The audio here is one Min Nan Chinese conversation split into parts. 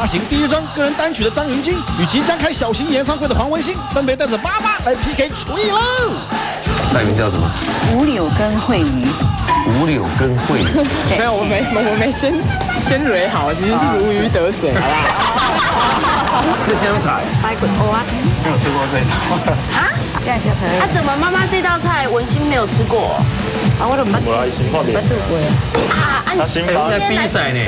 发行第一张个人单曲的张芸京与即将开小型演唱会的黄文兴，分别带着妈妈来 PK 厨艺喽。菜名叫什么？五柳跟鳜鱼。五柳跟鳜鱼。没有，我没先蕊好，其实是如鱼得水，好不好？这香菜。排骨蚵仔。没有吃过这一道。啊？这样就可以。啊？怎么妈妈这道菜文心没有吃过？啊，我都没。我来新画面。啊啊！他新发在比赛呢。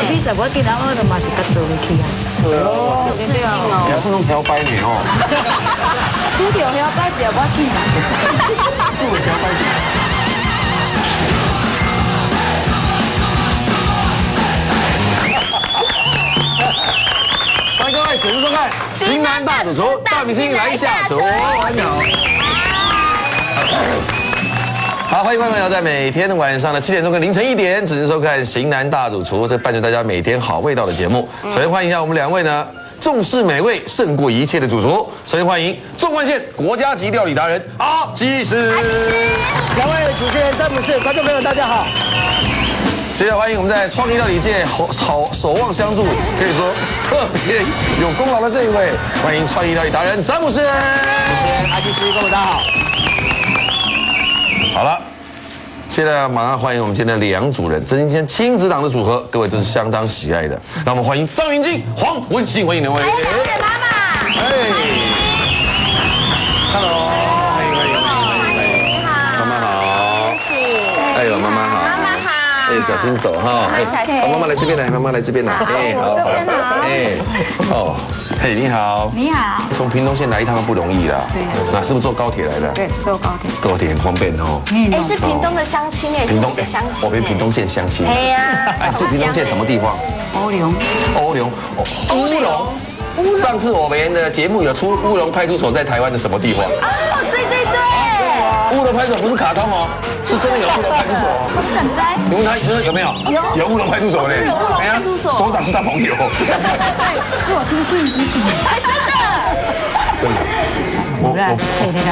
比赛我记得我都嘛是较做入去啊。哦，有自信哦。也是拢飘摆呢哦。拄著飘摆食我紧啦。拄著飘摆。欢迎各位准时收看《型男大主厨》，大明星来下厨，欢迎。好，欢迎观众朋友在每天的晚上的7点钟跟凌晨1点准时收看《型男大主厨》，这伴随大家每天好味道的节目。首先欢迎一下我们两位呢，重视美味胜过一切的主厨。首先欢迎纵贯线国家级料理达人阿基师，两位主持人詹姆士，观众朋友大家好。接下来欢迎我们在创意料理界好守望相助，可以说特别有功劳的这一位，欢迎创意料理达人詹姆斯。主持人阿基师，各位大家好。好了，现在马上欢迎我们今天的两组人，这是今天亲子档的组合，各位都是相当喜爱的。让我们欢迎张芸京、黄文兴，欢迎两位。妈妈，哎，Hello，欢迎欢迎欢迎，你好，妈妈好，哎呦，妈妈好，妈妈好，哎，小心走哈，哎，妈妈来这边来，妈妈来这边来，哎，好，这边好，哎，哦，嘿，你好，你好，从屏东县来一趟不容易啦，对，那是不是坐高铁来的？对，坐高铁，高铁很方便哦。哎，是屏东的乡亲哎，屏东的乡亲，我们屏东县乡亲。哎呀，哎，住屏东县什么地方？乌龙，乌龙，乌龙。上次我们的节目有出乌龙派出所在台湾的什么地方？哦，对对对。乌龙派出所不是卡通哦，是真的有乌龙派出所。你问他有没有？有乌龙派出所嘞。有乌龙派出所。所长是他朋友。对，是我亲戚。哎，真的。真的。我配的啦。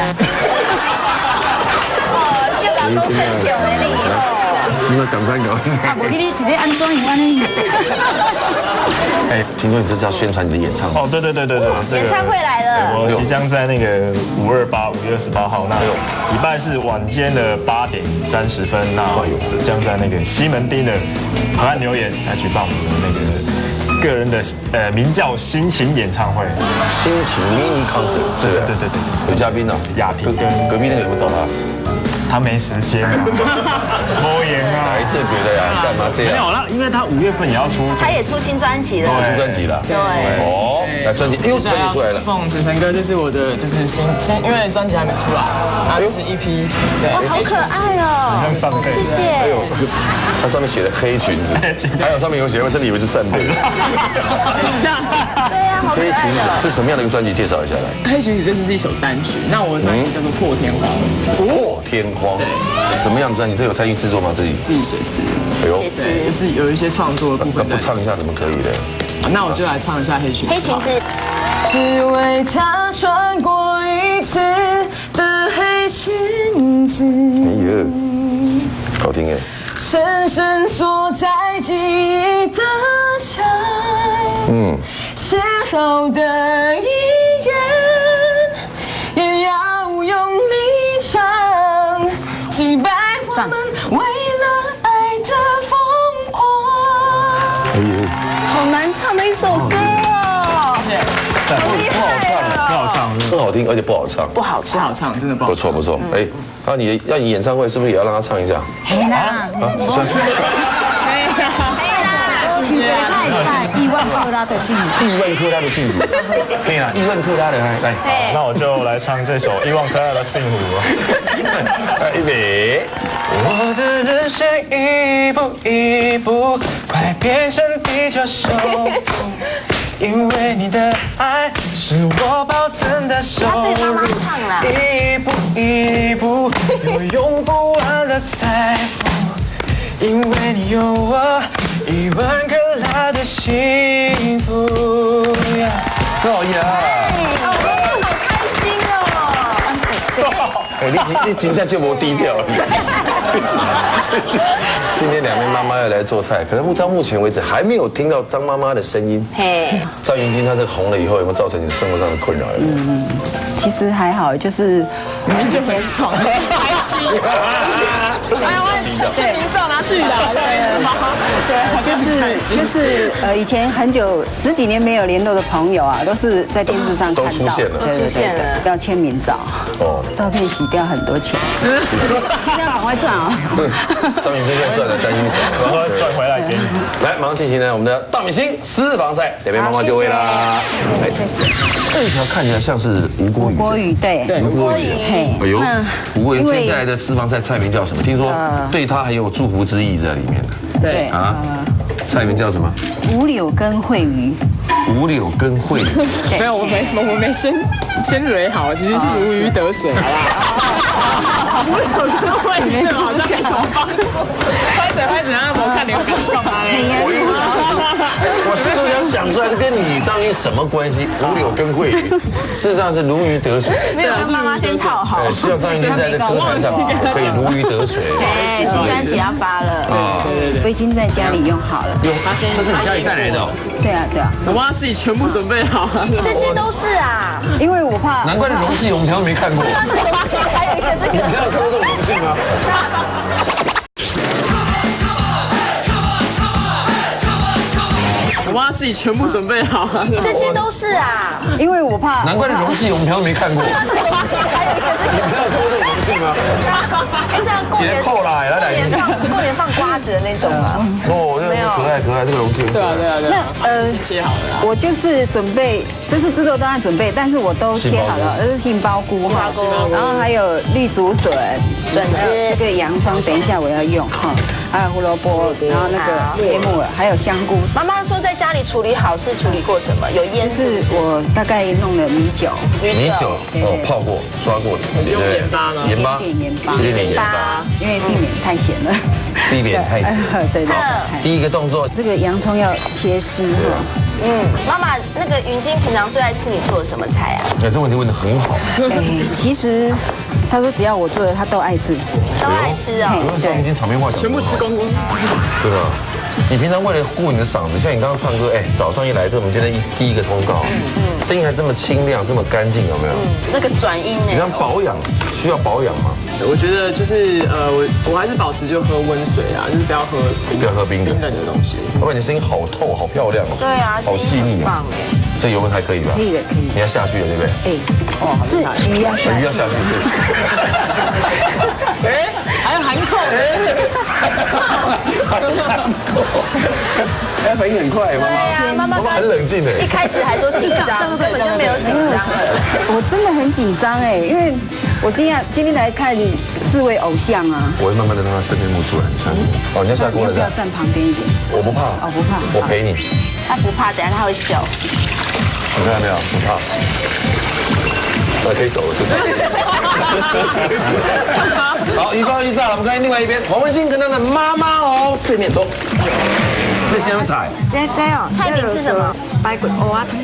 哦，这个讲很笑的你哦。你们赶快搞。啊，无你是咧按怎样按呢？哎，听说你这是要宣传你的演唱会？哦，对对对对对，演唱会来了。我即将在那个528 5月28号，那礼拜是晚间的8点30分，那将在那个西门町的河岸留言来举办我们的那个个人的名叫心情演唱会，心情 mini concert，对对对对，有嘉宾呢，雅婷跟隔壁那个有没有找他？他没时间，拖延啊！来这别的呀，干嘛这样？没有啦，因为他5月份也要出，他也出新专辑了，出专辑了。对，哦，来专辑，哎呦，专辑出来了。送子成哥，这是我的，就是新新，因为专辑还没出来，那是一批。对，好可爱哦，谢谢。哎呦，它上面写的黑裙子，还有上面有写，我真的以为是扇贝。像，对呀，好可爱。黑裙子是什么样的一个专辑？介绍一下来。黑裙子这是一首单曲，那我的专辑叫做《破天荒》。破天荒，什么样子？你这有参与制作吗？自己自己写词，哎呦，写词就是有一些创作的部分。那不唱一下怎么可以呢？那我就来唱一下黑裙子。黑裙子，只为他穿过一次的黑裙子。哎呦，好听哎。深深锁在记忆的墙，写好的遗言也要用力唱，击败我们为了爱的疯狂。好难唱的一首歌哦，谢谢。好厉害哦，不好唱，不好听，而且不好唱，不好唱，不好唱，真的不好。不错不错，哎，那你要你演唱会是不是也要让他唱一下？啊，啊，算。可以啦，亿万克拉的幸福，亿万克拉的幸福，对啦，亿万克拉的来来，那我就来唱这首亿万克拉的幸福。预备。我的人生一步一步，快变成地球首富。因为你的爱是我暴增的收入，一步一步有用不完的财富。因为你有我一万克拉的幸福。哦呀，好开心哦！哎，你真正就无低调。今天两位妈妈要来做菜，可能到目前为止还没有听到张妈妈的声音。嘿，张云京她这红了以后，有没有造成你生活上的困扰？有没有？其实还好，就是明明就很爽，开心。哎呀，我签名照拿去了，对，就是以前很久十几年没有联络的朋友啊，都是在电视上看到，都出现了，对对对，要签名照，哦，照片洗掉很多钱，现在赶快赚啊！张云京在赚的，担心什么？赶快赚回来给你。来，马上进行呢我们的大明星私房菜，两边妈妈就位啦。谢谢。这一条看起来像是吴郭鱼，吴郭鱼对，吴郭鱼，哎呦，吴郭鱼接下来的私房菜菜名叫什么？听说对他很有祝福之意在里面。对啊，菜名叫什么？五柳根烩鱼。五柳根烩鱼。没有，我没先蕊好，其实是如鱼得水，好不好？五柳根烩鱼好像没什么帮助。拍水拍水，让我看你有干嘛嘞？我试图想想出来，这跟你张云什么关系？五柳根烩鱼，事实上是如鱼得水。没有跟妈妈先吵好。对，希望张云京在这歌坛上可以如鱼得水。哎，新专辑要发了啊！我已经在家里用好了。用，这是你家里带来的？对啊，对啊。我妈自己全部准备好了。这些都是啊，因为我怕。难怪容器我们平常没看过。对啊，这个容器还有一个这个。你平常有看过这种容器吗？我妈自己全部准备好了，这些都是啊，因为我怕。难怪容器我们平常没看过。对啊，这个容器还有一个这个。你平常有看过这种容器吗？哎，这样过年扣啦，过年放瓜子的那种啊。哦，这个可爱可爱，这个容器。对啊对啊对啊。那切好了。我就是准备，这是制作当然准备，但是我都切好了，这是杏鲍菇哈，然后还有绿竹笋、笋子，这个洋葱，等一下我要用哈。还有胡萝卜，然后那个黑木耳，还有香菇。妈妈说在家里处理好是处理过什么？有腌是不是？我大概弄了米酒，米酒哦，泡过、抓过的，用盐巴吗？盐巴，一点盐巴，一点点盐巴，因为避免太咸了。避免太咸。对对。第一个动作，这个洋葱要切丝哈。嗯，妈妈，那个云晶平常最爱吃你做的什么菜啊？哎，这问题问得很好。哎，其实他说只要我做的，他都爱吃，都爱吃哦。张云京场面话全部吃光光。对吧？你平常为了顾你的嗓子，像你刚刚唱歌，哎，早上一来，这我们今天第一个通告，声音还这么清亮，这么干净，有没有？这个转音呢？你看保养需要保养吗？我觉得就是我还是保持就喝温水啊，就是不要喝冰冷的东西。老板，你声音好透，好漂亮哦。对啊，好细腻啊。这油温还可以吧？可以的，可以。你要下去了，对不对？哎，哦，是鱼要下鱼要下去，对。哎，还有含扣，含扣，哎，反应很快，妈妈。对啊，妈妈很冷静哎。一开始还说紧张，根本就没有紧张。我真的很紧张哎，因为我今天来看四位偶像啊。我会慢慢的让他真面目出来，你相信我。哦，你要下锅了，要不要站旁边一点？我不怕。哦，不怕。我陪你。他不怕，等下他会笑。你看到没有？不怕。那可以走了，就这样。好，一放一炸了。我们看另外一边，黄文兴跟他的妈妈哦，对面走。这什么菜？这哦，菜名是什么？排骨蚵仔汤。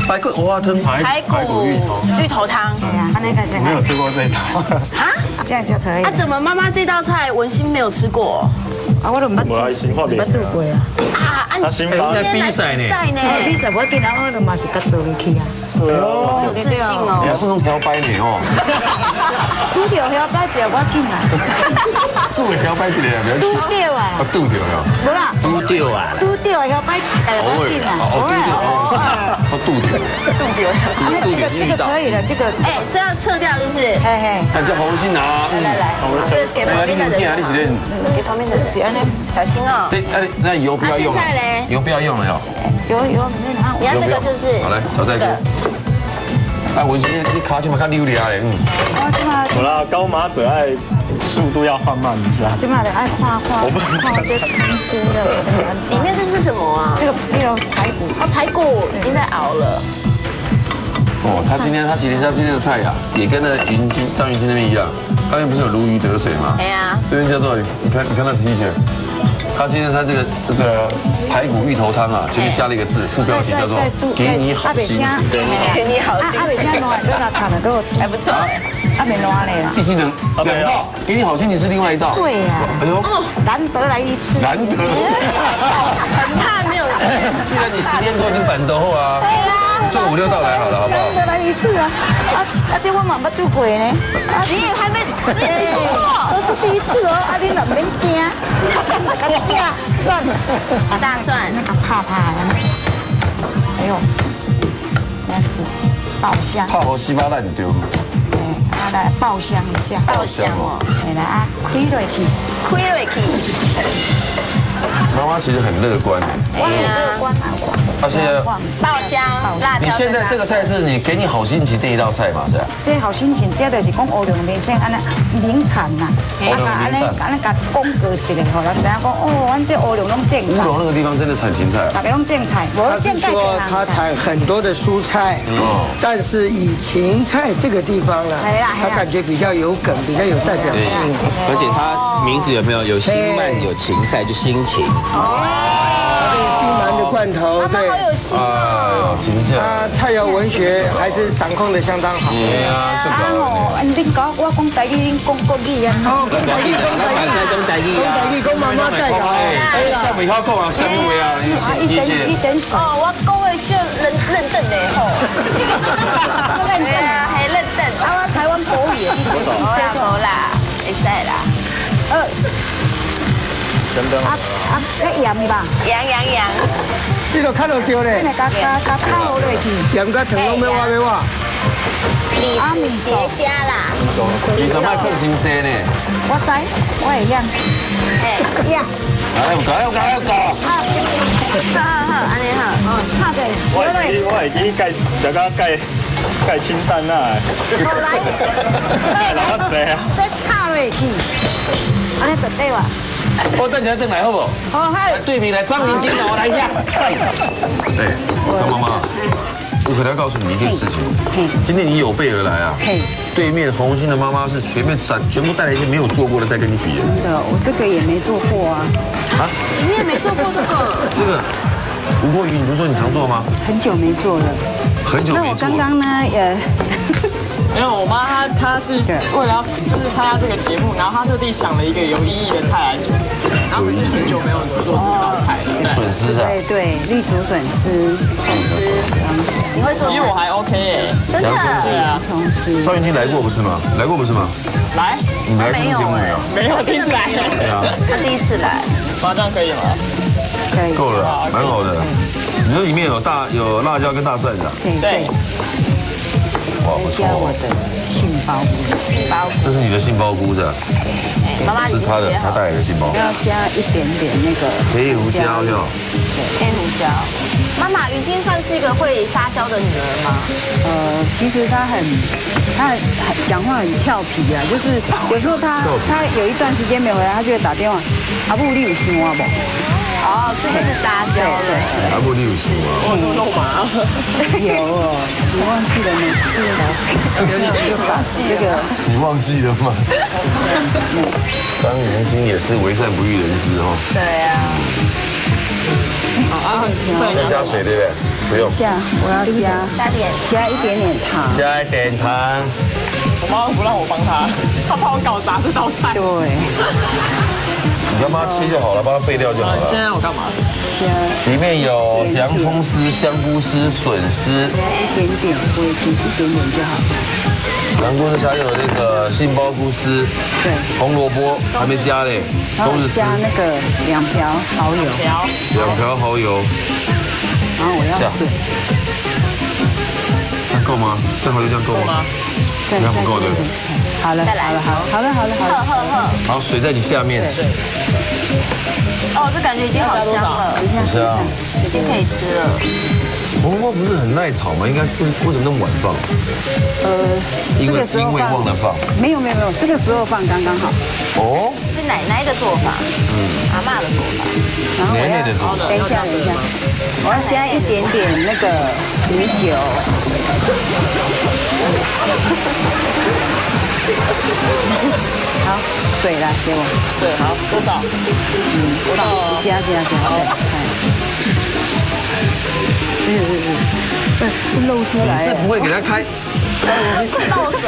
排骨蚵仔汤。排骨芋头汤。对啊，那个是。没有吃过这一道。啊？这样就可以。啊？怎么妈妈这道菜文心没有吃过？啊，我都唔捌做过啊。啊啊！今天来比赛呢？比赛无要紧啊，我都嘛是较做入去啊。哦，有自信哦。你是用摇摆呢哦。拄著摇摆一个我紧啊。拄著摇摆一个不要紧。拄著啊。啊，拄著啊。无啦。拄著啊。拄著摇摆，我紧啊。哦，拄著哦。哦，拄著。拄著。拄著这个可以了，这个。哎，这样撤掉就是。嘿嘿。那叫红心拿。来来来，这给旁边的人。给旁边的人。小心哦。对，那油不要用了。现在嘞？油不要用了哟。油油，你要这个是不是？好来，炒菜锅。哎，我今天你卡这嘛较溜利啊嘞，嗯。我啦，高马者爱速度要放慢一下。这嘛得爱看看，看这汤汁的。里面这是什么啊？这个那个排骨。啊，排骨已经在熬了。哦，他今天的菜呀，也跟那云金张云京那边一样，刚才不是有如鱼得水吗？对啊。这边叫做你看那 T 恤，他今天他这个排骨芋头汤啊，前面加了一个字，副标题叫做“给你好心情”，给你好心情，还不错，还没烂嘞啦。第七能两道，给你好心情是另外一道。对呀。哎呦，难得来一次。难得。很怕没有。既然你时间都已经板凳后啊，对啊，做五六道来好了，好不好？难得来一次啊，啊啊，这我嘛捌做过呢。啊，你也还没，你也没做过，都是第一次哦。啊，你若免惊，共食蒜，大蒜，那个怕怕的。哎呦，这样子爆香。泡好西巴烂丢。啊，来爆香一下。爆香哦。来啊，开落去，开落去。妈妈其实很乐观的。我很乐观啊，我。他现在爆香辣椒。你现在这个菜是你给你好心情这一道菜嘛？是吧？这好心情，这就是讲乌龙面线按呢名产呐。啊，按呢按呢共广告一下，予人知影讲哦，阮这乌龙拢种乌龙那个地方真的产芹菜。大家拢种菜，他是说他产很多的蔬菜，但是以芹菜这个地方呢，他感觉比较有梗，比较有代表性。而且他名字有没有有新曼有芹菜就心情。哦，这个新曼的罐头，对，好有心哦。他菜肴文学还是掌控的相当好。对啊，啊吼，恁讲我讲台语，恁讲国语啊。哦，讲台语，讲台语，讲台语啊，讲台语，讲妈妈在搞。哎，下尾要讲啊，下面位啊，一点一点水。哦，我讲的就认认真的吼。认真啊，嘿认真。啊，我台湾国语。无啦无啦，会使啦。啊啊，那盐的吧？盐盐盐。这个看到对嘞。加加加烤落去。盐加糖拢要挖要挖。米叠加啦。其实莫放伤济呢。我知，我会晓。哎，呀。哎，有够有够有够。好，好好，按呢好。哦，拍者。我会记盖，食甲盖盖清淡啊。好来。盖偌济啊。再炒落去，按呢就对哇。我等下转来好不？好，好。对面来张云京哦，来一下。对，张妈妈，我可能要告诉你一件事情。今天你有备而来啊。对面洪欣的妈妈是全面展，全部带来一些没有做过的在跟你比。真的，我这个也没做过啊。啊？你也没做过这个？这个吴郭鱼，你不是说你常做吗？很久没做了。很久没做。那我刚刚呢？没有，我妈她是为了要就是参加这个节目，然后她特地想了一个有意义的菜来煮，然后可是很久没有做这道菜了。笋丝是吧？对对，绿竹笋丝。笋丝，你会做？其实我还 OK 耶，真的。对啊，葱丝。邵云金来过不是吗？来过不是吗？来。你来过节目没有？没有，第一次来。对啊。他第一次来。麻酱可以吗？可以。够了，蛮好的。你说里面有有辣椒跟大蒜的。对。哇，不错。加我的杏鲍菇，杏鲍菇，这是你的杏鲍菇是吧？妈妈，这是他的，他带来的杏鲍菇。要加一点点那个黑胡椒哟。对，黑胡椒。妈妈，云晶算是一个会撒娇的女儿吗？其实她很，她很讲话很俏皮啊，就是有时候她有一段时间没回来，她就会打电话，阿母你有想我无？哦，这就是撒娇了。阿母你有想我？我有肉麻。有哦，你忘记了吗？这个你忘记了吗？张云京也是为善不欲人知哦。对啊。啊，再加水对不对？不用。加，我要加。加点，加一点点糖。加一点糖。我妈不让我帮她，她怕我搞砸这道菜。对。你要帮她切就好了，帮她备料就好了。现在我干嘛？里面有洋葱丝、香菇丝、笋丝。一点点味精，一点点就好。洋葱丝还有那个杏鲍菇丝，对，红萝卜还没加嘞，然后加那个2瓢蚝油，2瓢蚝油，然后我要水，这样够吗？这蚝油酱够吗？应该不够对不对？好了，好了，好了，好了，好了，好好好，水在你下面。哦，这感觉已经好香了，是啊，已经可以吃了。红萝卜不是很耐炒吗？应该为什么那么晚放？因为因为忘了放。没有没有没有，这个时候放刚刚好。哦，是奶奶的做法，阿嬷的做法。然后奶奶的做法。等一下等一下，我要加一点点那个米酒。好，水來給我。水好多少？嗯，放加加加。好。不露出來。是不會給他開。倒水。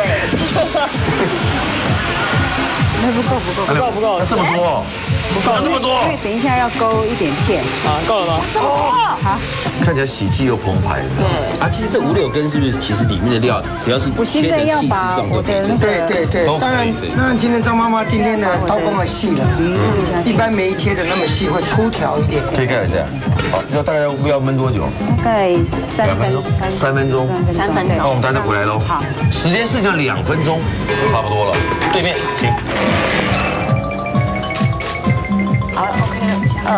那不夠不夠不夠不夠，這麼多，不夠這麼多。因為等一下要勾一點芡。啊，夠了嗎？這麼多。好。看起來喜氣又澎湃。對。啊，其實這五柳根是不是其實裡面的料，只要是切成細絲狀都可以。對對對，當然當然，今天張媽媽今天呢刀工很細了，一般沒切的那麼細，會粗條一點。可以蓋一下。好，要大概要燜多久？大概3分鐘。3分鐘。3分鐘。那我們大家回來嘍。好。時間是就2分鐘，差不多了。對面，請。好了，OK 了。嗯。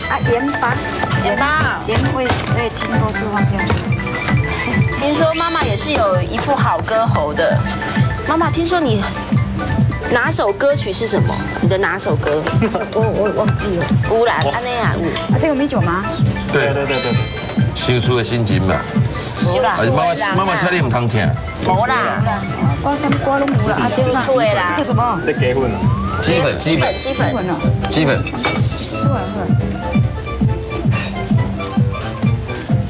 啊，鹽巴，鹽巴，鹽會青都是放掉。聽說媽媽也是有一副好歌喉的。媽媽，聽說你拿手歌曲是什麼？你的拿手歌？我忘記了。有啦，按呢啊有。啊，這個米酒嗎？對對對對。修出的心情嘛。有啦。媽媽請你唔通聽。無啦。歌什麼歌攏有啦。啊，修出的啦。這個什麼？這雞粉。雞粉，雞粉，雞粉，雞粉。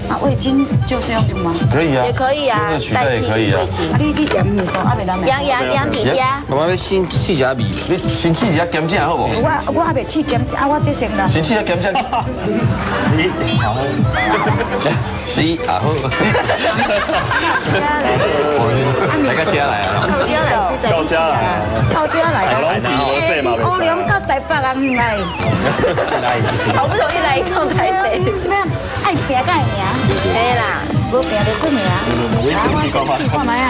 啊，味精就是用這個嗎？可以啊，也可以啊，代替味精。啊，你鹽味素啊，袂難。鹽底加。媽媽要先試一下味，你先試一下鹹醬好無？我還袂試鹹醬，啊，我這先啦。先試下鹹醬。你好。是啊好。來個家來啊！到家來，到家來。烏龍到台北人來。好不容易來一趟台北。咩？愛拼才會贏。對啦，無拼就出名。我看覓啊。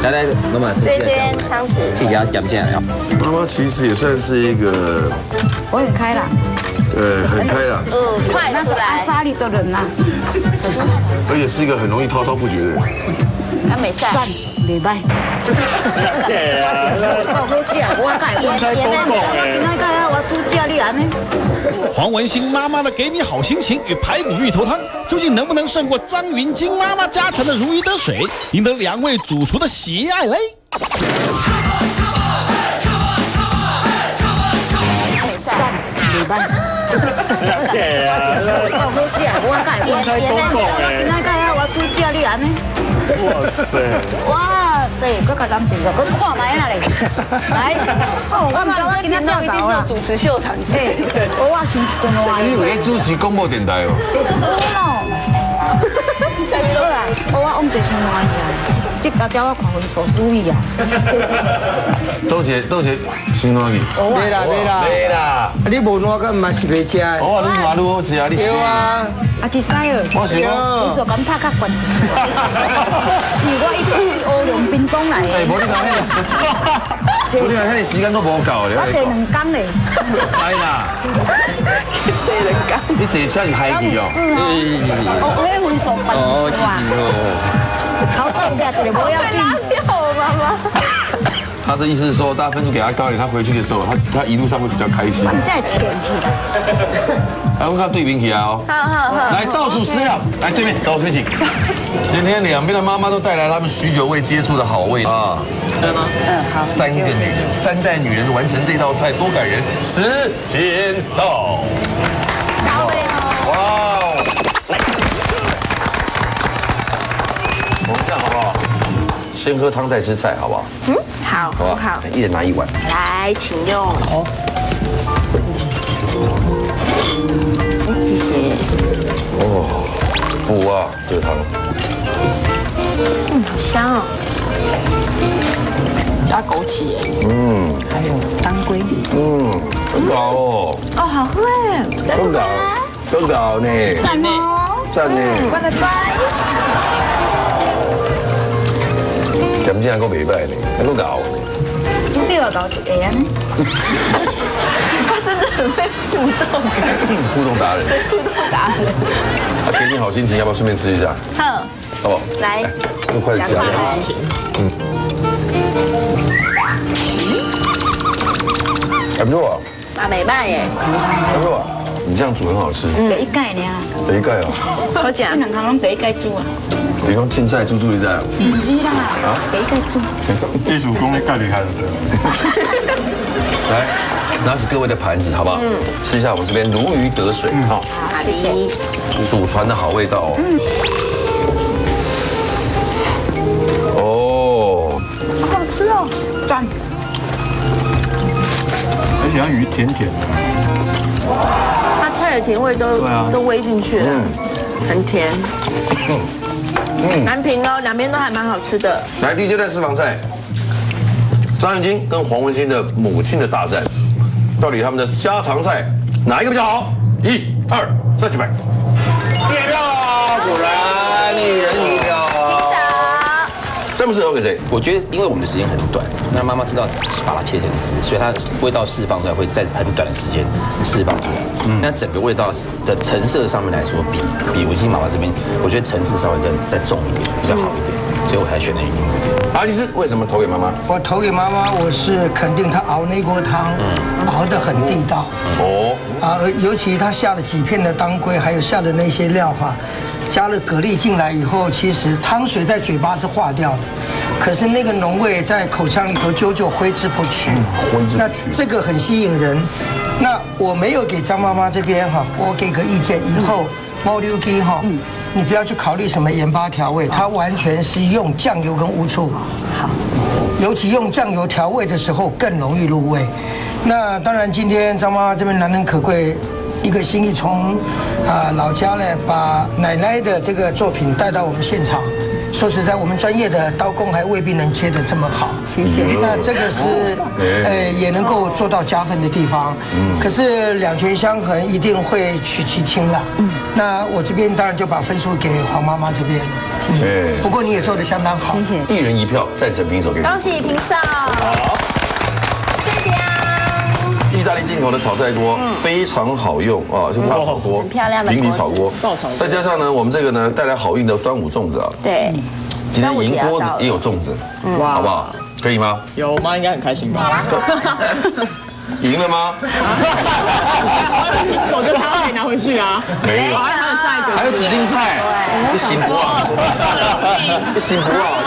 來來，媽媽。這間湯匙。謝謝啊，鹹醬。媽媽其實也算是一個。我很開朗。對，很開朗。嗯，快出來。阿莎莉的人呐。而且是一個很容易滔滔不絕的人。啊，沒事。讚，袂歹。對啊。好食，我介我今仔日我煮食你按呢。黃文星媽媽的給你好心情與排骨芋頭湯，究竟能不能勝過張雲京媽媽家傳的如魚得水，贏得兩位主廚的喜愛嘞？讚，袂歹。對啊。好食，我介我今仔日我煮食你按呢。哇塞！哇塞！閣共咱介紹，閣看覓啊咧！來，哦，我毋知我今仔走一定是要主持秀場之類的。我想一句話。你有咧主持廣播電台哦？有咯。好啦，我往這先爛去啊！這家只我看分數輸去啊！多謝多謝，先爛去。袂啦袂啦袂啦！你無爛個嘛是袂食的。我話你爛愈好食啊！你對啊。啊，其實哦，我是講，你說敢拍較懸，因為我一烏龍冰東來的。哎，無你講彼個，無你講彼個時間都無夠咧。我坐2工咧。知啦。坐2工。你坐車是嗨去哦。是啊。哦，我彼分數辦一束啊。頭走掠一個無要緊。我媽媽。他的意思是說，大家分數給他高一點，他回去的時候，他一路上會比較開心。你再錢去。來，我看對面去啊！哦，好好好，來倒數10秒，來對面，走，對不起。今天兩邊的媽媽都帶來他們許久未接觸的好味啊，對嗎？嗯，好。3個女人，3代女人完成這道菜，多感人！時間到。到位哦。哇！我們這樣好不好？先喝湯再吃菜，好不好？嗯，好，好好，一人拿一碗。來，請用。好。謝謝。哦，補啊，這個湯。嗯，好香哦。加枸杞耶。嗯。還有當歸。嗯，很好哦。哦，好喝哎。很好，很好呢。讚哦。讚呢。我的讚。鹹醬還閣袂歹呢，還閣熬。煮對啊，熬就會安呢。他真的很會互動，互動達人，互動達人。他給你好心情，要不要順便吃一下？好，好不好？來，用筷子夾。嗯，還不錯啊。啊，袂歹耶。還不錯啊，你這樣煮很好吃。第一蓋爾。第一蓋哦。好食。這兩項攏第一蓋煮啊。第你讲凊彩煮煮你知？毋是啦，给一个煮。技术工你盖厉害就对了。来，拿起各位的盘子，好不好？吃一下我们这边如鱼得水，好，好，谢谢。祖传的好味道哦。哦，好好吃哦，赞。而且它鱼甜甜的，它菜的甜味都煨进去了，很甜。难评哦，两边都还蛮好吃的。来，第一阶段私房菜，张芸京跟黄文兴的母亲的大战，到底他们的家常菜哪一个比较好？1、2、3，举牌。一票，果然一人一票。詹姆斯投给谁？我觉得，因为我们的时间很短，那妈妈知道把它切成丝，所以它味道释放出来会在很短的时间释放出来。那整个味道的成色上面来说，比文心妈妈这边，我觉得层次稍微再重一点，比较好一点，所以我才选了云这边。阿基师为什么投给妈妈？我投给妈妈，我是肯定她熬那锅汤，熬得很地道。哦，啊，尤其她下了几片的当归，还有下的那些料哈。加了蛤蜊进来以后，其实汤水在嘴巴是化掉的，可是那个浓味在口腔里头久久挥之不去。挥之不去。那这个很吸引人。那我没有给张妈妈这边哈，我给个意见，以后猫溜鸡哈，你不要去考虑什么盐巴调味，它完全是用酱油跟乌醋。好。尤其用酱油调味的时候更容易入味。那当然，今天张妈妈这边难能可贵。一个心意从老家呢，把奶奶的这个作品带到我们现场。说实在，我们专业的刀工还未必能切得这么好。谢谢。那这个是也能够做到加分的地方。可是两权相衡，一定会取其轻了。那我这边当然就把分数给黄妈妈这边了。谢谢。不过你也做得相当好。谢谢。一人一票，赞成平手给。恭喜平手。好。意大利进口的炒菜锅非常好用啊，就大炒锅，很漂亮的平底炒锅，再加上呢，我们这个呢带来好运的端午粽子啊，对，今天赢锅子也有粽子，好不好？可以吗？有，我妈应该很开心吧？赢了吗？手就他可以拿回去啊，没有，还有下一个，还有指定菜，你行不啊？你行不啊？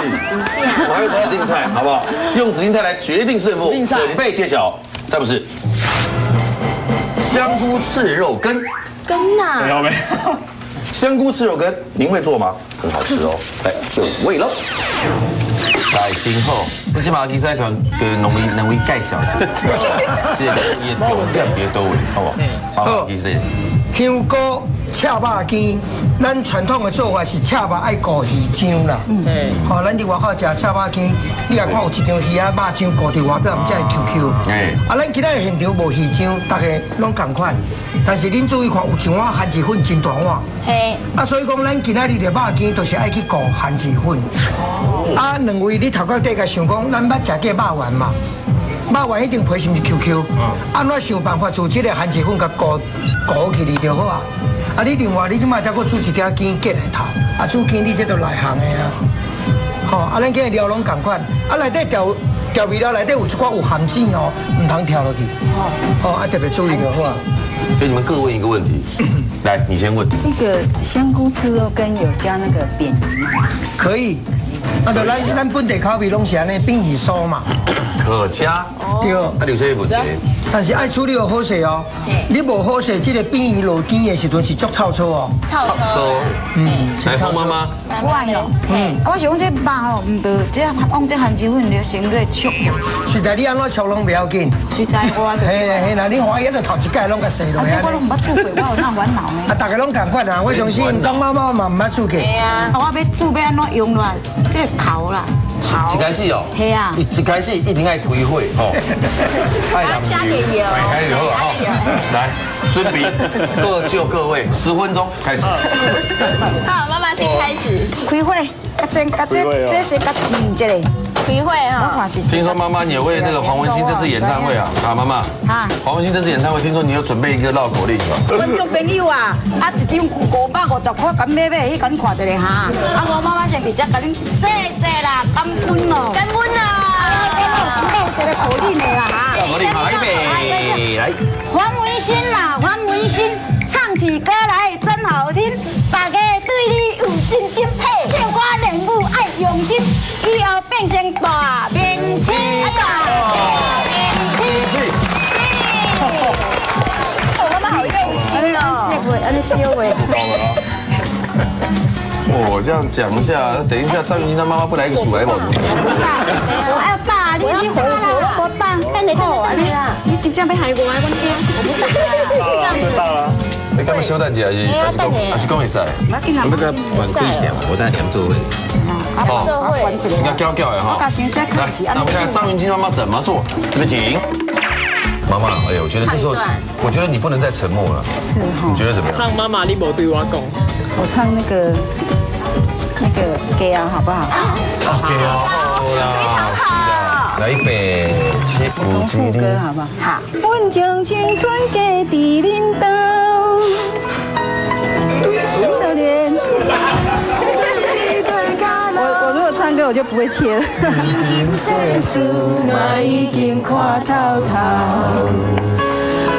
我还有指定菜，好不好？用指定菜来决定胜负，准备揭晓。再不是香菇翅肉羹，羹呐，没有。香菇翅肉羹，您会做吗？很好吃哦，来就味喽。来，今后你这马其实可跟农民两位介绍一下，这个重点别多位，好不好？好，其实香菇赤肉羹，咱传统的做法是赤肉爱裹鱼浆啦。嗯。好，咱伫外口食赤肉羹，你来看有一张鱼仔肉浆裹伫外表，才会 Q Q。哎。啊，咱今仔现场无鱼浆，大家拢仝款。但是恁注意看，有一碗番薯粉真大碗。嘿。啊，所以讲咱今仔日的肉羹就是爱去裹番薯粉。哦。啊，两位你头壳底个想讲，咱捌食过肉丸嘛？肉丸一定皮是毋是 Q Q？按怎想办法做这个番薯粉，共裹裹起来就好啊。啊，你另外你这摆才阁煮一点羹过来头，啊，煮羹你这都内行的啊。吼，啊，咱今日料拢仝款，啊，内底调调味料内底有一寡有含籽哦，毋通跳落去。哦，啊，特别注意就好啊。所以你们各问一个问题，来，你先问。那个香菇翅肉羹有加那个扁鱼吗？可以。啊，就咱本地口味拢是按呢，扁鱼酥嘛。可加。对。啊，有啥问题？但是爱处理好势哦。你无好势，这个扁鱼落羹的时阵是足臭臭哦。臭臭。嗯。来，黄妈妈。我哦，我是讲这肉吼，毋对，这用这番薯粉了先来焯。实在你按怎焯拢袂要紧。实在我。嘿嘿，那你欢喜就头一届拢共洗落来。我拢毋捌煮过，我有哪烦恼呢？啊，大家拢仝款啊，我相信张妈妈嘛毋捌煮过。嘿啊。我欲煮欲按怎用啦？这个头啦。一开始哦，系啊，一开始一定爱开火吼，加点油，开油哈，来，准备各就各位，10分钟开始。好，妈妈先开始。开火，较煎，较这这是较煎这个。开火哈。听说妈妈你为那个黄文兴这次演唱会啊，啊妈妈，啊，黄文兴这次演唱会，听说你有准备一个绕口令是吧？观众朋友啊，啊一张550块，敢买买去，共恁看一下哈。啊，我妈妈先直接共恁谢谢啦，感恩哦，感恩哦。有一个口令的啦哈。口令好，预备来。黄文兴啦，黄文兴唱起歌来真好听，大家对你有信心，配唱歌。变成大明星，大明星。我妈妈好用心哦。按呢烧袂？我这样讲一下，等一下张云京他妈妈不来一个鼠来宝怎么办？我要打，你你火我打，等下等下等下，你真正欲害我，我惊。我不打这样子。你干嘛小等一下？还是讲会使？我们给它管开一点，我等下点做会。哦，做会。应该搅搅的哈。来，那我们看张云京妈妈怎么做，这边请。妈妈，哎呦，我觉得这时候，我觉得你不能再沉默了。是哈。你觉得怎么样？唱妈妈，你无对我讲。我唱那个歌啊，好不好？好，歌啊，非常好。来一杯七五副歌，好不好？好。阮将青春寄伫恁兜，少年。我如果唱歌，我就不会切了。世事嘛已经看透透，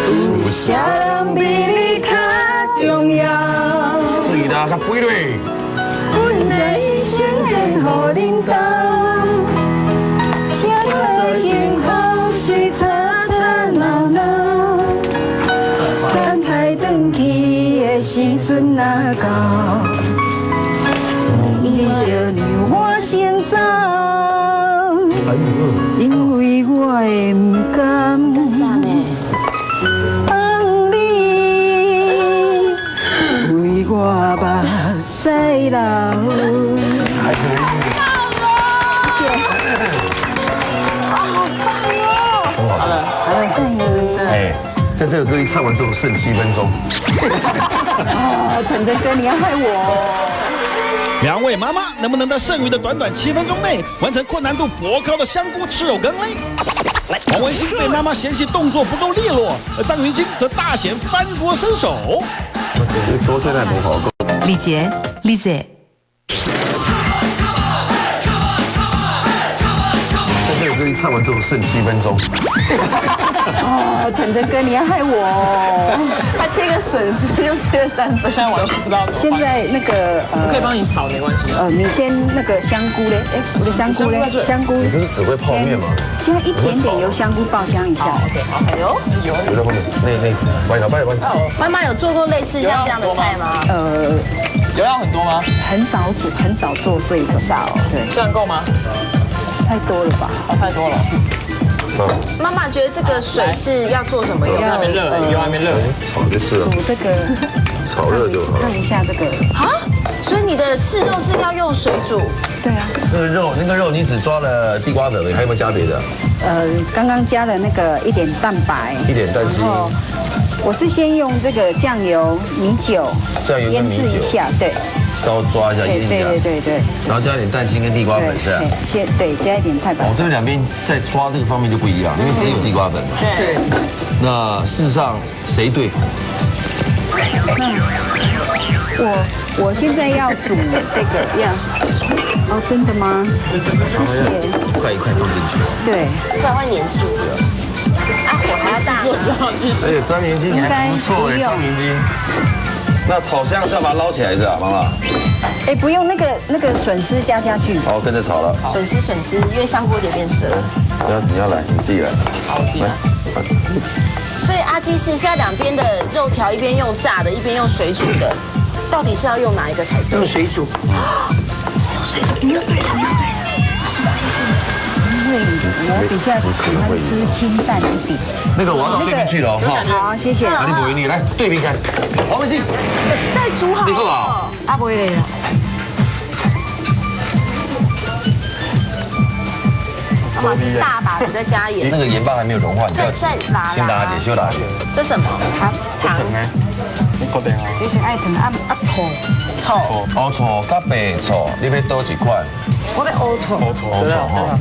有啥人比你较重要？水啦，较肥咧。阮这一生献予恁兜，这做幸福是吵吵闹闹，等待转去的时阵若到，你著让我先走，因为我会不甘放你为我目屎流。好了，哎，在这个歌一唱完之后剩7分钟。哦，晨晨哥，你要害我。两位妈妈能不能在剩余的短短7分钟内完成困难度颇高的香菇吃肉羹呢？黄文兴被妈妈嫌弃动作不够利落，而张云京则大显翻锅身手。多现在不好。李杰，李姐。在这个歌一唱完之后剩7分钟。哦，晨晨哥，你要害我。他切个笋丝就切了3分钟，现在完全不知道。现在那个我可以帮你炒，没关系。你先那个香菇嘞，哎，我的香菇嘞，香菇。你不是只会泡面吗？先一点点油香菇爆香一下。对，好。哎呦，油。留在后面，那，欢迎欢迎。妈妈有做过类似像这样的菜吗？油要很多吗？很少煮，很少做这一种。少。对。这样够吗？太多了吧？太多了。妈妈觉得这个水是要做什么用？油还没热，油还没热，炒就是了。煮这个，炒热就好。烫一下这个。啊？所以你的赤豆是要用水煮？对啊。那个肉，你只抓了地瓜粉，还有没有加别的？刚刚加了那个一点蛋白，一点蛋清。我是先用这个酱油、米酒，酱油腌制一下，对。稍抓一下，腌一下，对。然后加一点蛋清跟地瓜粉是吧？先对，加一点太白。哦，这两边在抓这个方面就不一样，因为只有地瓜粉。对。那事实上谁对？我现在要煮这个要。哦，真的吗？谢谢。一块一块放进去。对，不然会黏住。啊，火还要大。哎呦，张云京你还不错哎，张云京。那炒香是要把它捞起来是吧，妈妈？哎，不用那个笋丝下下去。好，跟着炒了。笋丝，因为香菇有点变色。你要来，你自己来。好，我自己来。所以阿基师现在两边的肉条，一边用炸的，一边用水煮的，到底是要用哪一个才对？用水煮。是用水煮，你又对了，你又对了。因为我比较喜欢吃清淡一点。那个我要到对面去了，好，谢谢。你不你来对面看，黄文兴，再煮好。你够啊？阿伯嘞。妈妈是大把的在加盐。那个盐巴还没有融化，你就要再打。先打解，先打解。这什么？糖。你确定啊？你是爱糖啊啊醋。醋。乌醋加白醋，你要倒一款？我要乌醋。乌醋，真的哈。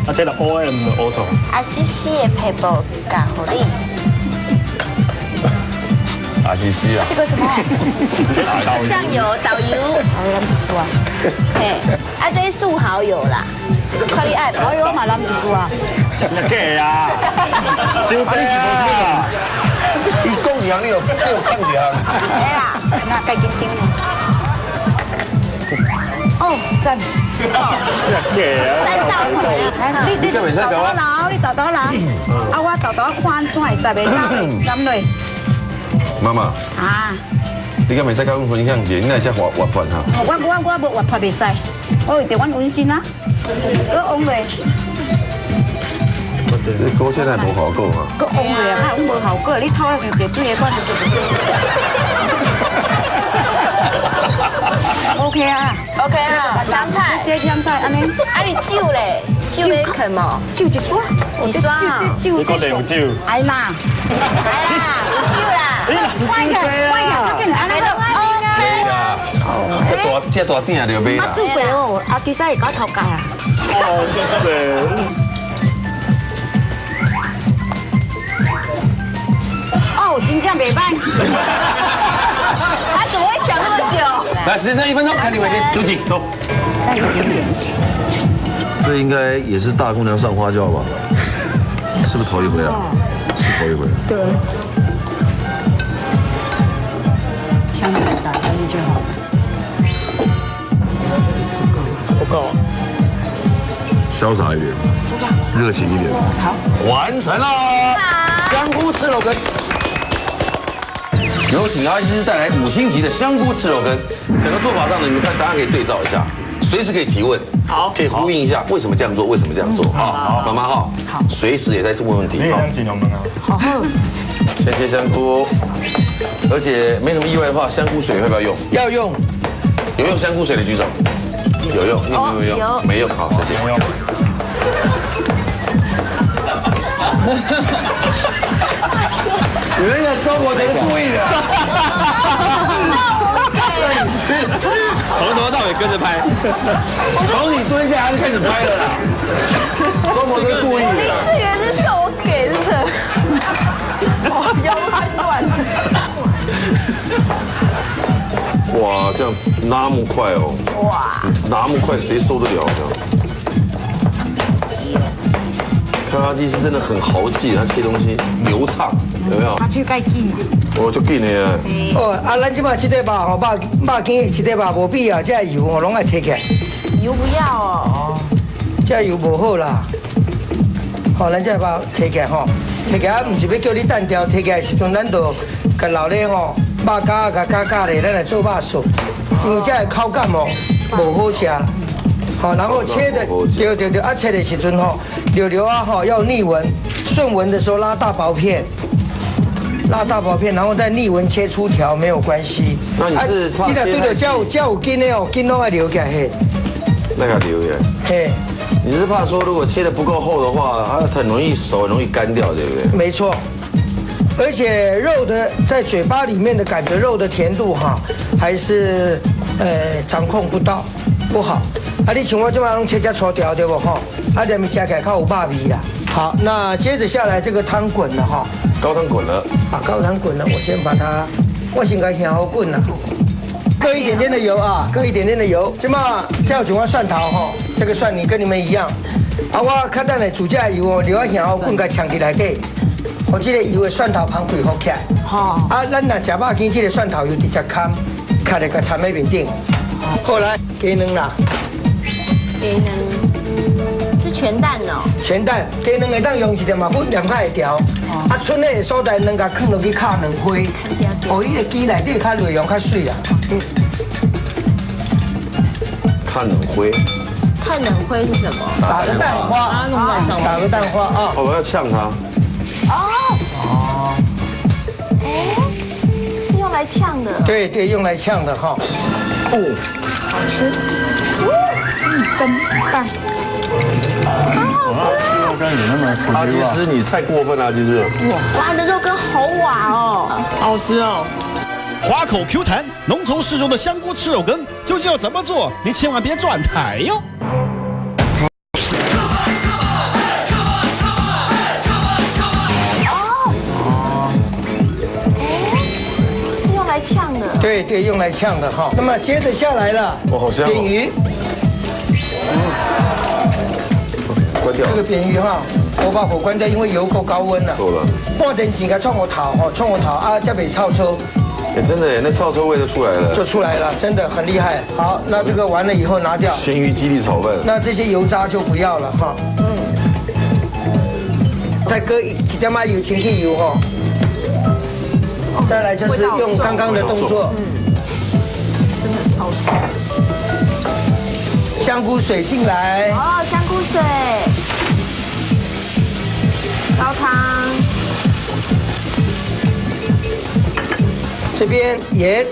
啊，这个 O M 的乌醋。啊，这是的撇步教予你。阿基西啊。这个什么？酱油导游。好，咱一束啊。嘿，啊，这是素蚝油啦。快点按，蚝油嘛，咱一束啊。真的假的啊？伤济啊！伊讲一项，你有讲一项。哎啦，那该紧张。哦，赞。三道火。你你豆豆捞，你豆豆捞，啊我豆豆看怎會使袂捞，捞落。媽媽。啊。你敢袂使佮阮分享一下？你哪會遮活活潑哈？我無活潑袂使，我為著阮溫馨啊，閣往落。你果真係無效果啊！閣往落啊，阮無效果，你透了傷濟水的，我就 OK 啊，OK 啊，香菜，這香菜按呢，啊你酒咧，酒欲放無？酒一刷，一刷，酒你確定有酒？哎啦，哎啦，有酒啦，快點，快點，快點，按呢 OK 啊，這大鼎就買啦。啊，煮過哦，啊，其實會搞頭家啊。哦，對。哦，真正袂歹。他怎麼會想那麼久？來，時間剩1分鐘，看你每天出去走。再一點點。這應該也是大姑娘上花轎吧？是不是頭一回啊？是頭一回。對。香菜撒上去就好了。不夠。瀟灑一點，熱情一點。好，完成了。香菇赤肉羹。有請阿基師帶來5星級的香菇赤肉羹。整個做法上呢，你們看，大家可以對照一下，隨時可以提問，好，可以呼應一下，為什麼這樣做？為什麼這樣做？啊，媽媽哈，好，隨時也在問問題。好，先切香菇，而且沒什麼意外的話，香菇水要不要用？要用。有用香菇水的舉手。有用，你有沒有用？沒用，好，謝謝。沒用。有人想抓我，才是故意的。攝影師從頭到尾跟着拍，從你蹲下他就開始拍了啦。周柏是故意的。林志源是叫我給，是不是？我腰快斷了。哇，這樣那麼快哦！哇，那麼快，誰受得了呢？看阿基師真的很豪氣，他切東西流暢，有沒有？他去蓋緊。哦，足緊的。哦，啊，咱這擺這塊肉吼，肉羹這塊肉無必要，這油吼攏愛提起來。油不要哦。這油無好啦。吼，咱這肉提起來吼，提起來，毋是欲叫你單調，提起來時陣，咱就共留咧吼，肉膠共加加咧，咱來做肉素，因為這个口感哦無好食。好，然後切的，對對對，啊切的時陣吼，柳柳啊吼要逆紋，順紋的時候拉大薄片，拉大薄片，然後再逆紋切粗條沒有關係。那你是怕你若對著這有筋的哦，筋攏愛留起來嘿。那個留起來。嘿，你是怕說如果切的不夠厚的話，它很容易熟，很容易乾掉，對不對？沒錯，而且肉的在嘴巴裡面的感覺，肉的甜度哈，還是掌控不到，不好。啊，你像我這擺攏切遮粗條對不吼？啊，連面食起來較有肉味啦。好，那接着下來這個湯滾了哈。高湯滾了。啊，高湯滾了，我先把它，我先共香好滾啦。各一點點的油啊，各一點點的油。這擺這有一碗蒜頭吼，這個蒜泥跟你們一樣。啊，我較等下煮這油哦，留啊香好滾，共戕佇內底，予這個油的蒜頭芳味好起來。好。啊，咱若食肉羹，這個蒜頭油直接崁，崁來共摻在面頂。後來雞卵啦。雞卵是全蛋哦，全蛋，雞卵會當用一點嘛粉，黏較會調。啊，剩的所在卵共囥落去敲卵花，哦，伊个雞內底較內容較水啦。敲卵花，敲卵花是什麼？打個蛋花，打個蛋花啊！我要嗆它。哦哦，哎，是用來嗆的。對對，用來嗆的哈。哦，好吃。真棒！好吃肉羹有那麼阿基師，你太過分了，阿基師！哇，你的肉羹好滑哦，好吃哦！滑口 Q 彈、濃稠適中的香菇赤肉羹，究竟要怎麼做？你千萬別轉台喲！哦，是用來嗆的。對對，用來嗆的哈。那麼接着下來了，哇，好香！扁魚。關掉。這個扁魚哈，我把火關掉，因為油夠高溫了。夠了。半點錢共創個頭吼，創個頭啊，才袂臭臭。哎，真的，那臭臭味就出来了，就出来了，真的很厉害。好，那这个完了以后拿掉。咸鱼鸡粒炒饭。那这些油渣就不要了哈。嗯。再搁一点仔油，清气油哈。再来就是用刚刚的动作。嗯。真的超臭。香菇水进来。哦，香菇水。高汤。这边盐，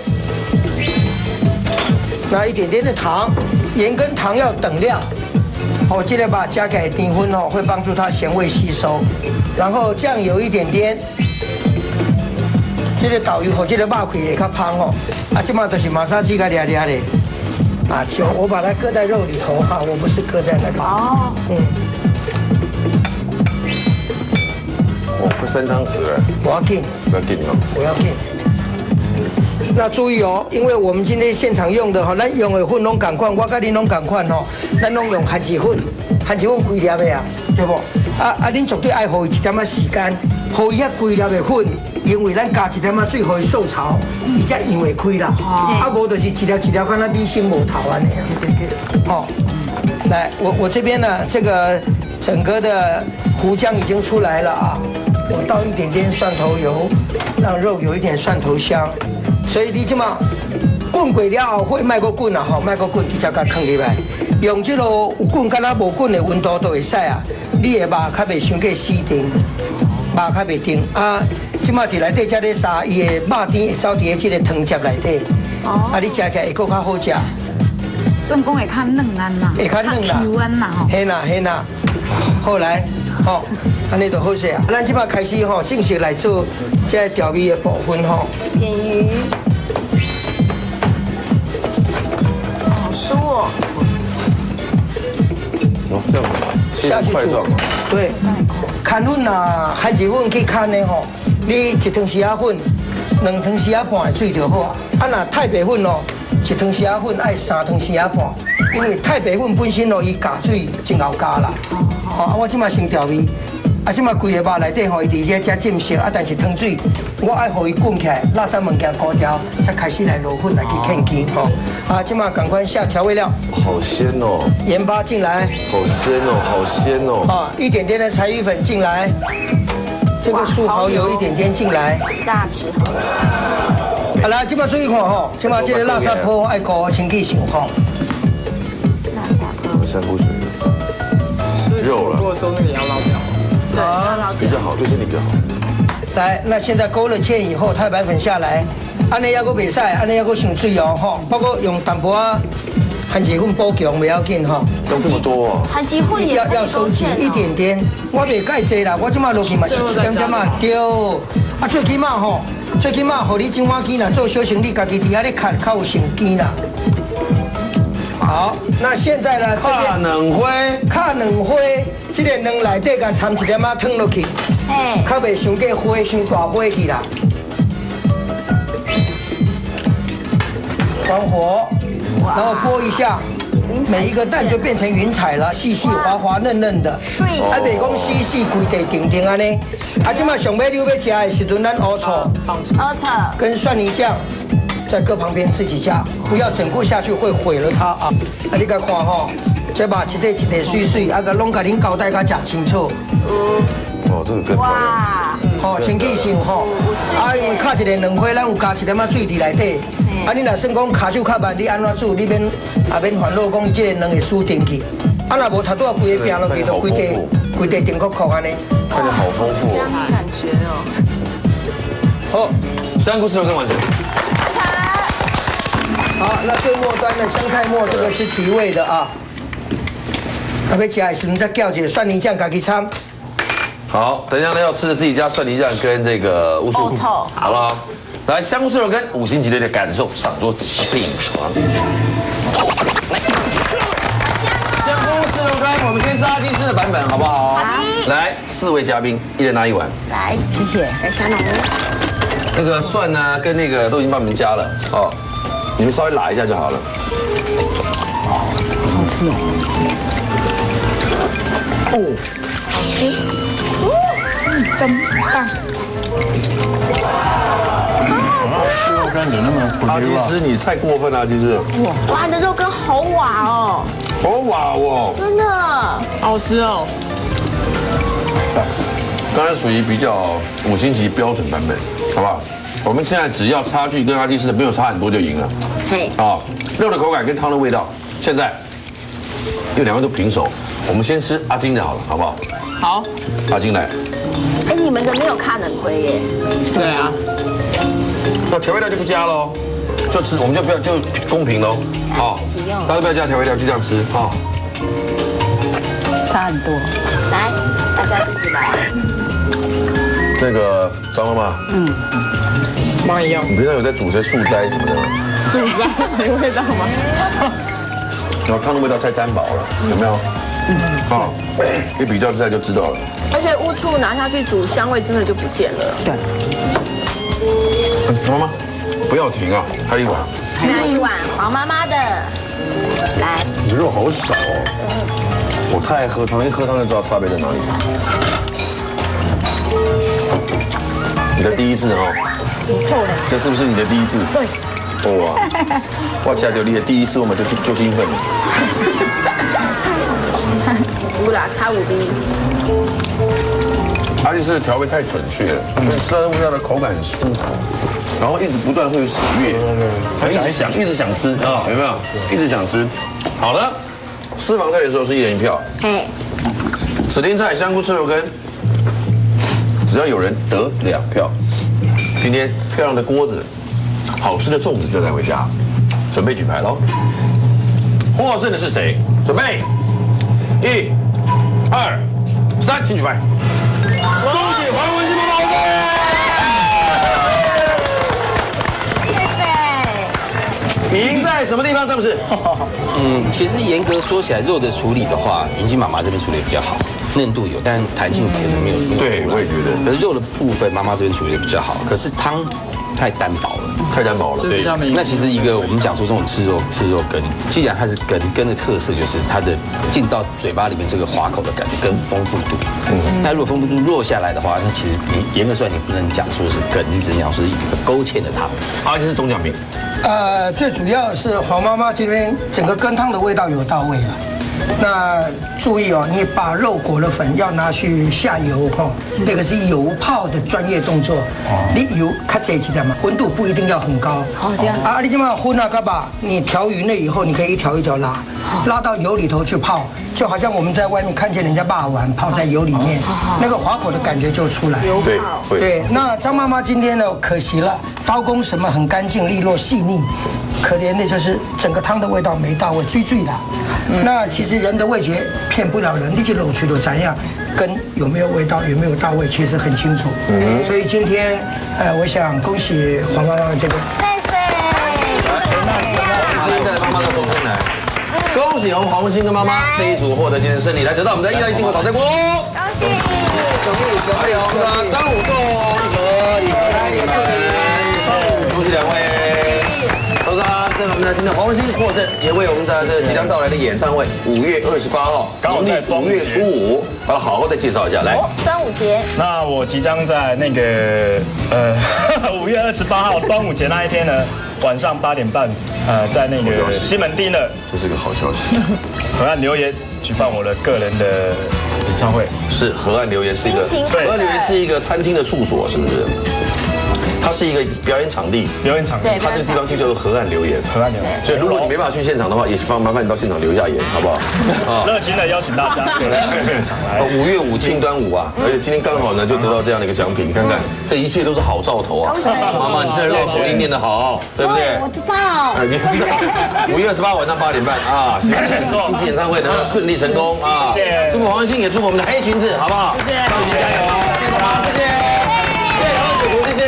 那一点点的糖，盐跟糖要等量。哦，记得把加给淀粉哦，会帮助它咸味吸收。然后酱油一点点，这个豆油和这个肉块会较香哦。啊，这马就是马杀鸡个掠掠的。啊，酒我把它搁在肉里头哈，我不是搁在那个。哦。嗯。哦，快3汤匙了。我要紧。不要紧哦。我要紧。那注意哦，因为我们今天现场用的哈，咱用的粉拢同款，我佮恁拢同款吼，咱拢用番薯粉，番薯粉规粒的啊，对不？啊，恁绝对爱予伊一点仔时间，予伊遐规粒的粉，因为咱加一点仔水，予伊受潮，伊才扬会开啦。啊，无就是一粒一粒，敢若米线无头按呢。对对对。哦，来，我这边呢，这个整个的糊浆已经出来了啊，我倒一点点蒜头油，让肉有一点蒜头香。所以你这马滚过了后，会卖阁滚啊吼，卖阁滚，直接共囥入来。用这个有滚敢若无滚的温度都会使啊。你的肉较袂伤过死定，肉较袂定啊。这马伫内底遮咧杀，伊的肉甜会走伫咧这个汤汁内底。哦。啊，你食起来会阁较好食。算讲会较嫩安啦。会较嫩啦。 Q 安啦吼。嘿啦嘿啦。后来，吼，按呢就好势啊。咱这马开始吼，正式来做这调味的部分吼。片鱼。好酥哦！哦，这样下去煮，对，牵粉啊，番薯粉去牵的吼，你1汤匙仔粉，2汤匙仔半的水就好啊。啊，若太白粉哦，1汤匙仔粉爱3汤匙仔半，因为太白粉本身哦，伊加水真𠢕加啦。好，啊，我这马先调味，啊，这马规个肉内底吼，伊伫这遮浸熟，啊，但是汤水我爱予伊滚起来，垃圾物件糊掉，才开始来落粉来去添肌吼。啊，这马赶快下调味料。好鲜哦！盐巴进来。好鲜哦，好鲜哦！啊，一点点的柴鱼粉进来，这个素蚝油一点点进来。大匙。好来，这马注意看吼，这马这个垃圾泡爱顾清气上吼。垃圾泡。香菇水。肉了。如果说那个也要捞掉。对，要捞掉。比较好，对身体比较好。来，那现在勾了芡以后，太白粉下来，按呢犹阁袂使，按呢犹阁伤水哦，吼，包括用淡薄仔番薯粉补强，袂要紧吼。用这么多？番薯粉也要收起一点点，我袂介济啦，我这马落去嘛是一点点啊，对。啊，最起码吼，最起码，予你整碗羹啦，做小生意，家己伫遐咧崁，较有成见啦。好，那现在呢？敲两花，敲两花，这个卵内底共掺一点仔汤落去，较袂伤过火，伤大火去啦。关火，然后拨一下，每一个蛋就变成云彩了，细细滑滑嫩嫩的。啊，袂讲细细规地定定按呢。啊，这马上尾你欲食的时阵，咱乌醋，乌醋跟蒜泥酱。在搁旁边自己加，不要整锅下去会毁了它啊！啊，你共看吼，这肉一块一块水水，啊个拢共恁交代甲食清楚。哦，这个更哇！吼，清气想吼，啊，因为敲一个卵花，咱有加一点仔水伫内底。啊，你若算讲跤手较慢，你按怎煮，你免也免烦恼讲伊这个卵会输定去。啊，若无头拄仔规个拼落去，就规块规块定壳壳按呢。看起来好丰富哦，感觉哦。好，香菇翅肉羹完成。好，那最末端的香菜末，这个是提味的啊。啊，欲食的时阵再搅一个蒜泥酱，家己掺。好，等一下呢要吃的自己加蒜泥酱跟这个乌醋，好不好？来，香菇翅肉羹5星级的感受上桌品尝。香菇翅肉羹，我们先吃阿基师的版本，好不好？好。来，4位嘉宾，一人拿一碗。来，谢谢。来，小农。那个蒜呢，跟那个都已经帮你们加了哦。你们稍微拉一下就好了。好吃哦！哦，好吃，嗯，真棒。好好吃肉羹有那么阿基师，你太过分了，阿基师。哇，你的肉羹好滑哦，好滑哦，真的，好吃哦。刚才属于比较5星级标准版本，好不好？我们现在只要差距跟阿基师的没有差很多就赢了。嘿，啊，肉的口感跟汤的味道，现在因为两位都平手，我们先吃阿金的好了，好不好？好，阿金来。哎，你们的没有卡冷亏耶？对啊。那调味料就不加喽，就吃，我们就不要就公平喽。好，大家不要加调味料，就这样吃啊。差很多。来，大家自己来。那个张妈妈，妈一样。你平常有在煮些素斋什么的吗？素斋没味道吗？然后汤的味道太单薄了，有没有？啊，一比较之下就知道了。而且乌醋拿下去煮，香味真的就不见了。对。妈妈，不要停啊，还有一碗。还有一碗黄妈妈的，来。你肉好少哦。我太爱喝汤，一喝汤就知道差别在哪里。你的第一次哦，不错嘞。这是不是你的第一次？对。哇，我吃到你的第一次，我们就兴奋了。有啦，卡有味。而且是调味太准确了，所以吃到味道的口感很舒服，然后一直不断会有喜悦，一直想吃啊，有没有？一直想吃。好了，私房菜的时候是1人1票。嘿。指定菜香菇吃肉羹，只要有人得2票，今天漂亮的锅子，好吃的粽子就带回家，准备举牌喽。获胜的是谁？准备，1、2、3，请举牌。恭喜黄文兴妈妈获胜！谢谢。赢在什么地方，詹姆斯？其实严格说起来，肉的处理的话，云金妈妈这边处理得比较好，嫩度有，但弹性可能没有。对，我也觉得。可是肉的部分，妈妈这边处理得比较好，可是汤太单薄了，太单薄了。对，那其实一个我们讲说这种吃肉羹，既然它是羹，羹的特色就是它的进到嘴巴里面这个滑口的感觉跟丰富度。那如果丰富度弱下来的话，那其实你严格算你不能讲说是羹，你只能讲是一个勾芡的汤。啊，这是总奖品。最主要是黄妈妈这边整个羹汤的味道有到位了。那注意哦，你把肉裹了粉要拿去下油哈，那个是油泡的专业动作。你油较济一点嘛，温度不一定要很高。哦，这样。啊，你这么荤啊，干嘛？你调匀了以后，你可以一条一条拉，拉到油里头去泡，就好像我们在外面看见人家霸丸泡在油里面，那个滑口的感觉就出来。对对。那张妈妈今天呢，可惜了，刀工什么很干净利落细腻。可怜的就是整个汤的味道没到位，醉醉的。那其实人的味觉骗不了人，你去搂去都怎样，跟有没有味道、有没有到位，其实很清楚。所以今天，我想恭喜黄妈妈这个。谢谢。来，带妈妈到中间来。恭喜我们黄文兴跟妈妈这一组获得今天胜利，来得到我们的意大利进口炒菜锅。恭喜！恭喜！还有我们的端午粽和礼盒，恭喜两位。同时啊，这个我们的今天黄文兴获胜，也为我们的这即将到来的演唱会5月28号，农历5月初5，把它好好的介绍一下。来，端午节。那我即将在那个5月28号端午节那一天呢，晚上8点半，在那个西门町的，这是个好消息。河岸留言举办我的个人的演唱会，是河岸留言是一个，河岸留言是一个餐厅的处所，是不是？它是一个表演场地，表演场地，它这个地方就叫做河岸留言，河岸留言。所以如果你没办法去现场的话，也是麻烦你到现场留下言，好不好？热情的邀请大家来现场来。5月5庆端午啊，而且今天刚好呢就得到这样的一个奖品，你看看这一切都是好兆头啊！妈妈，你这绕口令念得好，对不对？我知道。你知道。5月28晚上8点半啊，新期演唱会能够顺利成功啊！祝福黄兴，也祝福我们的黑裙子，好不好？谢谢。加油！谢谢妈妈，谢谢。谢谢。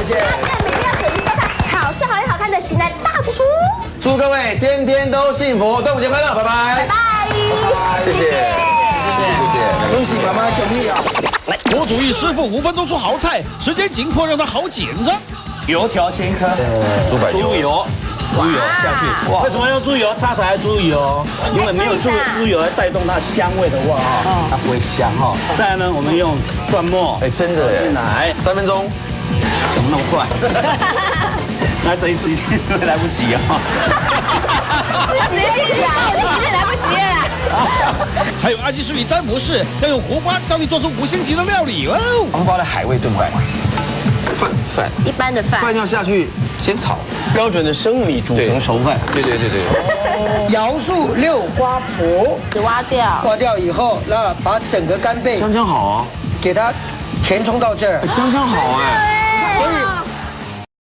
谢谢。大家每天要准时收看好吃好又好看的《型男大主厨》。祝各位天天都幸福，端午节快乐，拜拜。拜拜。谢谢，谢谢，恭喜妈妈奖励啊！国主义师傅5分钟出好菜，时间紧迫让他好紧张。油条先颗，猪油，猪油下去。为什么用猪油？叉才猪油，因为没有猪油来带动它香味的话啊，它不会香哈。再来呢，我们用蒜末，哎，真的进来3分钟。怎么那么快？那這一次一定會來不及啊！直接講，已經來不及了啦。還有阿基師與詹姆士要用胡瓜教你做出五星級的料理哦。黃瓜的海味燉飯，飯飯一般的飯飯要下去先炒，標準的生米煮成熟飯。對對對對。瑤柱六瓜婆，挖掉，挖掉以後，那把整個干貝香香好啊，給它填充到這兒。香香好哎，所以。